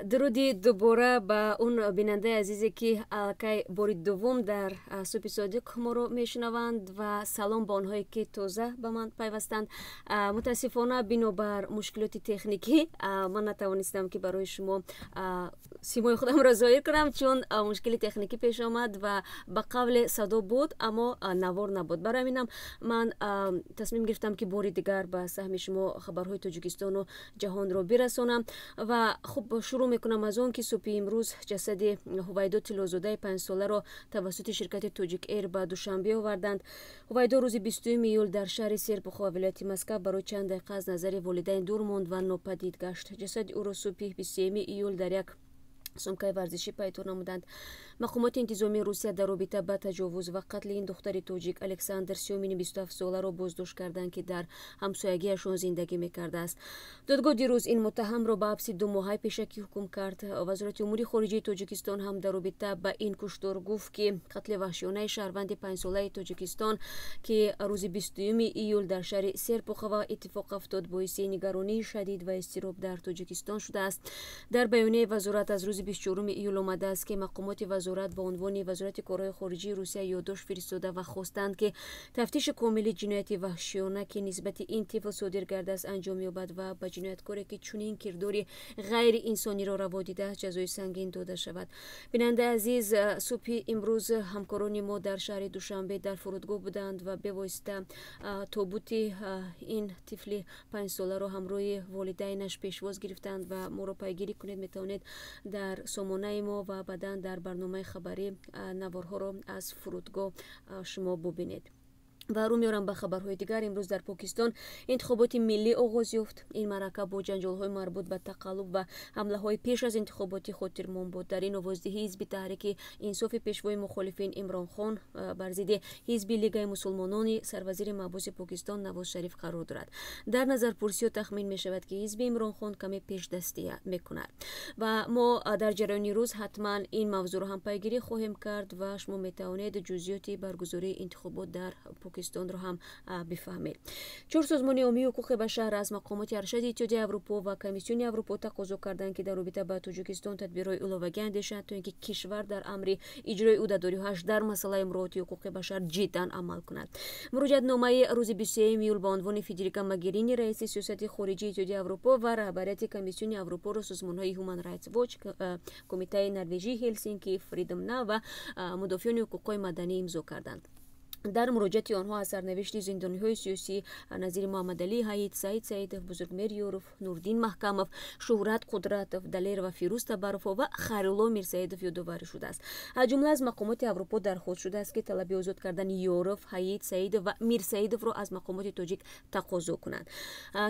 Дуруди дубора ба он бинандаи азизе, ки аллакай бори дуввум дар Субҳи Содиқ моро мешунаванд, ва салом ба онҳое, ки тоза ба ман пайвастанд. Мутаассифона, бинобар мушкилоти техникӣ ман натавонистам, ки барои шумо симои худамро зоҳир кунам, чун мушкили техникӣ пеш омад ва ба қавле садо буд, аммо навор набуд. Барои ҳаминам ман тасмим гирифтам, ки бори дигар ба саҳми шумо хабарҳои Тоҷикистону ҷаҳонро бирасонам. Ва хуб, шурӯъ мекунам аз он, ки субҳи имрӯз ҷасади Ҳувайдо Тиллозодаи 5-соларо тавассути ширкати Тоҷик Эйр ба Душанбе оварданд. Ҳувайдо рӯзи 20 июл дар шаҳри Серпухова, вилояти Москав, барои чанд дақиқа аз назари волидайн дур монд ва нопадид гашт. Ҷасади ӯро субҳи 23 июл дар як сумкаи варзишӣ пайдо намуданд. Мақомоти интизомии Русия дар робита ба таҷовуз ва қатли ин духтари тоҷик Александр Сёмини 27-соларо боздошт карданд, ки дар ҳамсоягиашон зиндагӣ мекардааст. Додгоҳ дирӯз ин муттаҳамро ба ҳабси 2-моҳаи пешакӣ ҳукм кард. Вазорати умури хориҷии Тоҷикистон ҳам дар робита ба ин куштор гуфт, ки қатли ваҳшиёнаи шаҳрванди 5-солаи Тоҷикистон, ки рӯзи 20 июл дар шаҳри Серпухова иттифоқ афтод, боиси нигаронии шадид ва изтироб дар Тоҷикистон шудааст. Дар баёнияи вазорат аз рӯзи 24 июл омадааст, ки мақомоти вазорат ба унвони Вазорати корҳои хориҷии Русия ёддошт фиристода ва хостанд, ки тафтиши комили ҷинояти ваҳшиёна, ки нисбати ин тифл содир гардааст, анҷом ёбад ва ба ҷинояткоре, ки чунин кирдори ғайриинсониро раво дидааст, ҷазои сангин дода шавад. Бинандаи азиз, субҳи имрӯз ҳамкорони мо дар шаҳри Душанбе дар фурудгоҳ буданд ва бевосита тобути ин тифли 5-соларо ҳамроҳи волидайнаш пешвоз гирифтанд. Ва моро пайгирӣ кунед, метавонед дар сомонаи мо ва баъдан дар барномаи хабарӣ наворҳоро аз фурудгоҳ шумо бубинед. Ва рӯ меорам ба хабарҳои дигар. Имрӯз дар Покистон интихоботи миллӣ оғоз ёфт. Ин маърака бо ҷанҷолҳои марбут ба тақаллуб ва ҳамлаҳои пеш аз интихоботӣ хотирмон буд. Дар ин овоздиҳӣ ҳизби Таҳрики Инсофи пешвои мухолифин Имрон Хон бар зидди ҳизби Лигаи мусулмонони сарвазири маҳбуси Покистон Навоз Шариф қарор дорад. Дар назарпурсиҳо тахмин мешавад, ки ҳизби Имрон Хон каме пешдастӣ мекунад. Ва мо дар ҷараёни рӯз ҳатман ин мавзӯъро ҳам пайгирӣ хоҳем кард ва шумо метавонед ҷузъиёти баргузории интихобот дар Покистонро ҳам бифаҳмед. Чор созмони ҳомии ҳуқуқи башар аз мақомоти аршади Иттиҳоди Аврупо ва Комиссиони Аврупо тақозо карданд, ки дар робита ба Тоҷикистон тадбирҳои иловагӣ андешанд, то ин ки кишвар дар амри иҷрои ӯҳдадориҳояш дар масъалаи муроати ҳуқуқи башар ҷиддан амал кунад. Муроҷиатномаи рӯзи 23 июл ба унвони Федерика Могерини, раиси сиёсати хориҷии Иттиҳоди Аврупо, ва раҳбарияти Комиссиони Аврупоро созмонҳои Human Rights Watch, Кумитаи Норвежии Ҳелсинки, Freedom Now ва мудофиёни ҳуқуқҳои маданӣ имзо карданд. Дар муроҷиати онҳо аз сарнавишти зиндониҳои сиёсӣ назири Муҳаммадалӣ Ҳаид, Саид Саидов, Бузургмер Ёров, Нурдин Маҳкамов, Шуҳрат Қудратов, Далер ва Фирӯз Табаровҳо ва Хайрулло Мирсаидов ёдоварӣ шудааст. Аз ҷумла аз мақомоти Аврупо дархост шудааст, ки талаби озод кардани Ёров, Ҳаид, Саидов ва Мирсаидовро аз мақомоти тоҷик тақозо кунанд.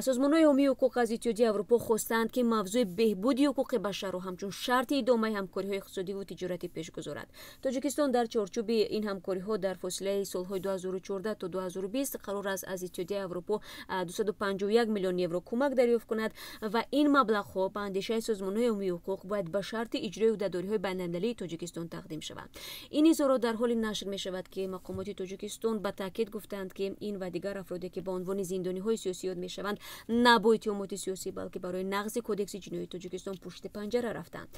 Созмонҳои ҳомии ҳуқуқ аз Иттиҳоди Аврупо хостанд, ки мавзӯи беҳбуди ҳуқуқи башарро ҳамчун шарти идомаи ҳамкориҳои иқтисодиву тиҷоратӣ пеш гузорад. Тоҷикистон дар чорчӯби ин ҳамкориҳо дар фосилаи солҳои 2014 то 2020 қарор аст аз Иттиҳодияи Аврупо 251 миллион евро кӯмак дарёфт кунад. Ва ин маблағҳо, ба андешаи созмонҳои ҳомии ҳуқуқ, бояд ба шарти иҷрои ӯҳдадориҳои байналмилалии Тоҷикистон тақдим шаванд. Ин изҳорот дар ҳоле нашр мешавад, ки мақомоти Тоҷикистон ба таъкид гуфтанд, ки ин ва дигар афроде, ки ба унвони зиндониҳои сиёсӣ ёд мешаванд, на бо иттиҳомоти сиёсӣ, балки барои нақзи Кодекси ҷиноии Тоҷикистон пушти панҷара рафтанд.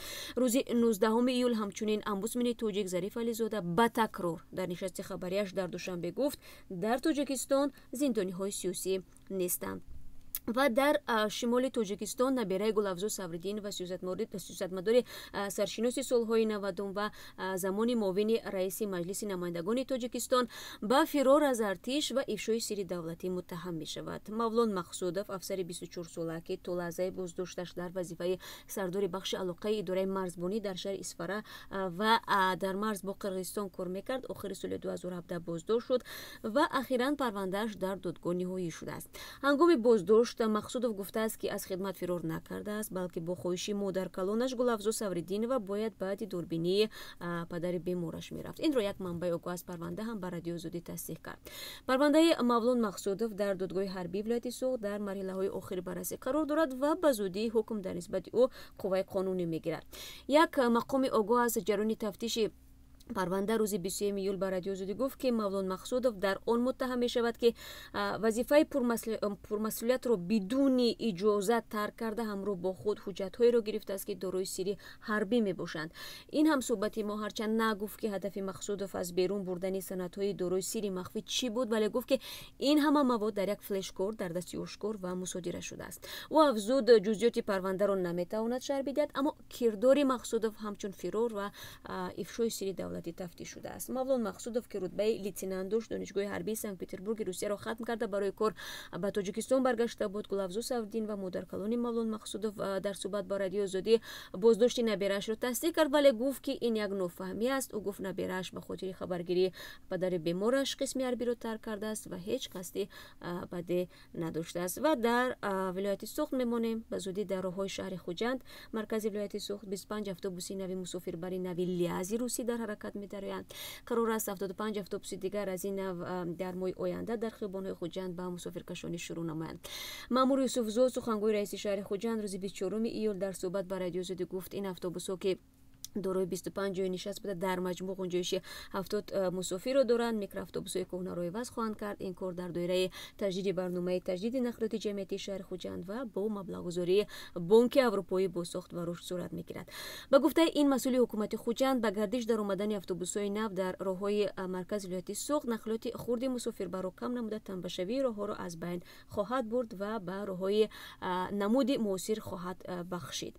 Рӯзи 19 июл ҳамчунин омбудсмени тоҷик Зариф Ализода ба такрор дар нишасти хабарияш дар Душанбе гуфт, дар Тоҷикистон зиндониҳои сиёсӣ нестанд. Ва дар шимоли Тоҷикистон набераи Гулафзо Савриддин ва сиёсатмадори саршиноси солҳои 90-ум ва замони муовини раиси Маҷлиси намояндагони Тоҷикистон ба фирор аз артиш ва ифшои сирри давлатӣ муттаҳам мешавад. Мавлон Мақсудов, афсари 24-сола, ки то лаҳзаи боздошташ дар вазифаи сардори бахши алоқаи идораи марзбонӣ дар шаҳри Исфара ва дар марз бо Қирғизистон кор мекард, охири соли 2017 боздошт шуд ва ахиран парвандааш дар додгоҳ ниҳоӣ шудааст. Ҳангоми боздошт Мақсудов гуфтааст, ки аз хидмат фирор накардааст, балки бо хоҳиши модаркалонаш Гулафзо Савриддинова бояд баъди дурбинии падари бемораш мерафт. Инро як манбаи огоҳ аз парванда ҳам ба Радиои Озодӣ тасдиқ кард. Парвандаи Мавлон Мақсудов дар додгоҳи ҳарбии вилояти Суғд дар марҳилаҳои охири баррасӣ қарор дорад ва ба зудӣ ҳукм дар нисбати ӯ қувваи қонунӣ мегирад. Як мақоми огоҳ аз ҷараёни тафтиши Парванда рӯзи 23 июл ба Радиои Озодӣ гуфт, ки Мавлон Мақсудов дар он муттаҳам мешавад, ки вазифаи пурмасъулиятро бидуни иҷозат тарк карда, ҳамроҳ бо худ ҳуҷҷатҳоеро гирифтааст, ки дорои сирри ҳарбӣ мебошанд. Ин ҳамсӯҳбати мо ҳарчанд нагуфт, ки ҳадафи Мақсудов аз берун бурдани санадҳои дорои сирри махфӣ чӣ буд, вале гуфт, ки ин ҳама мавод дар як флешкор дар дасти ошкор ва мусодира шудааст. Ӯ афзуд, ҷузъиёти парвандаро наметавонад шарҳ бидиҳад, аммо кирдори Мақсудов ҳамчун фирор ва ифшои сирри давлатӣ тафтиш шудааст. Мавлон Мақсудов, ки рутбаи лейтенант дошт, Донишгоҳи ҳарбии Санкт-Петербурги Русияро хатм карда, барои кор ба Тоҷикистон баргашта буд. Гулафзу Савдин ва модаркалони Мавлон Мақсудов дар суҳбат ба Радиои Озодӣ боздошти набераашро тасдиқ кард, вале гуфт, ки ин як нофаҳмӣ аст. Ӯ гуфт, наберааш ба хотири хабаргирии падари бемораш қисми ҳарбиро тарк кардааст ва ҳеҷ қасди баде надоштааст. Ва дар вилояти Суғд мемонем. Ба зудӣ дар роҳҳои шаҳри Хуҷанд, маркази вилояти Суғд, 25 автобуси нави мусофирбари нави Лиази русӣ дар ҳаракат медароянд. Қарор аст, 75 автобуси дигар аз ин нав дар моҳи оянда дар хиёбонҳои Хуҷанд ба мусофиркашонӣ шурӯъ намоянд. Маъмур Юсуфзод, сухангӯи раиси шаҳри Хуҷанд, рӯзи 24 июл дар суҳбат ба Радиои Озодӣ гуфт, ин автобусҳо, ки дорои 25 ҷои нишаст буда, дар маҷмӯъ ғунҷоиши 70 мусофирро доранд, микроавтобусҳои кӯҳнаро иваз хоҳанд кард. Ин кор дар доираи таҷдиди барномаи таҷдиди нақлиёти ҷамъиятии шаҳри Хуҷанд ва бо маблағгузории Бонки Аврупоӣ бо сохт ва рушд сурат мегирад. Ба гуфтаи ин масъули ҳукумати Хуҷанд, ба гардиш даромадани автобусҳои нав дар роҳҳои маркази вилояти Суғд нақлиёти хурди мусофирбарро кам намуда, танбашавии роҳҳоро аз байн хоҳад бурд ва ба роҳҳои намуди муосир хоҳад бахшид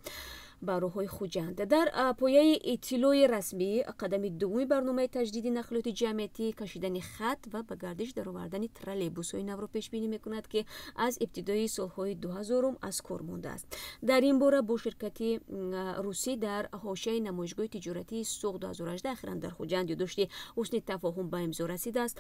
ба роҳҳои Хуҷанд. Дар пояи иттилои расмӣ, қадами дуввуми барномаи таҷдиди нақлиёти ҷамъиятӣ кашидани хат ва ба гардиш даровардани троллейбусҳои навро пешбинӣ мекунад, ки аз ибтидои солҳои 2000 аз кор мондааст. Дар ин бора бо ширкати русӣ дар ҳошияи намоишгоҳи тиҷоратии Суғд 2018 ахиран дар Хуҷанд ёддошти ҳусни тафоҳум ба имзо расидааст.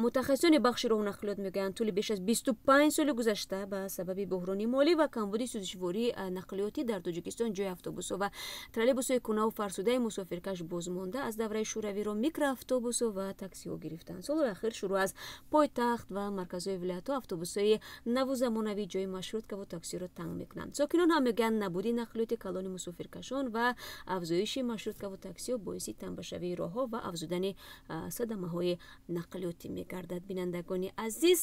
Мутахассисони бахши роҳу нақлиёт мегӯянд, тӯли беш аз 25 соли гузашта ба сабаби буҳрони молӣ ва камбуди сӯзишвории нақлиётӣ дар Тоҷикистон ҷои автобусҳо ва троллейбусҳои кӯнаву фарсудаи мусофиркаш бозмонда аз давраи шӯравиро микроавтобусу ва таксиҳо гирифтанд. Солҳои ахир шурӯъ аз пойтахт ва марказҳои вилоятҳо автобусҳои наву замонавӣ ҷои маршруткаву таксиро танг мекунанд. Сокинон ҳам мегӯянд, набуди нақлиёти калони мусофиркашон ва афзоиши маршруткаву таксиҳо боиси танбашавии роҳҳо ва афзудани садамаҳои нақлиётӣ мегардад. Бинандагони азиз,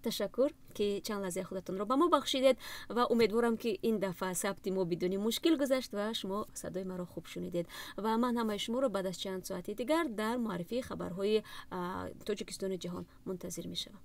ташаккур, ки чанд лаҳзаи худатонро ба мо бахшидед, ва умедворам, ки ин дафъа сабти мо бидуни мушкил гузашт ва шумо садои маро хуб шунидед. Ва ман ҳамаи шуморо баъд аз чанд соати дигар дар муаррифии хабарҳои Тоҷикистони ҷаҳон мунтазир мешавам.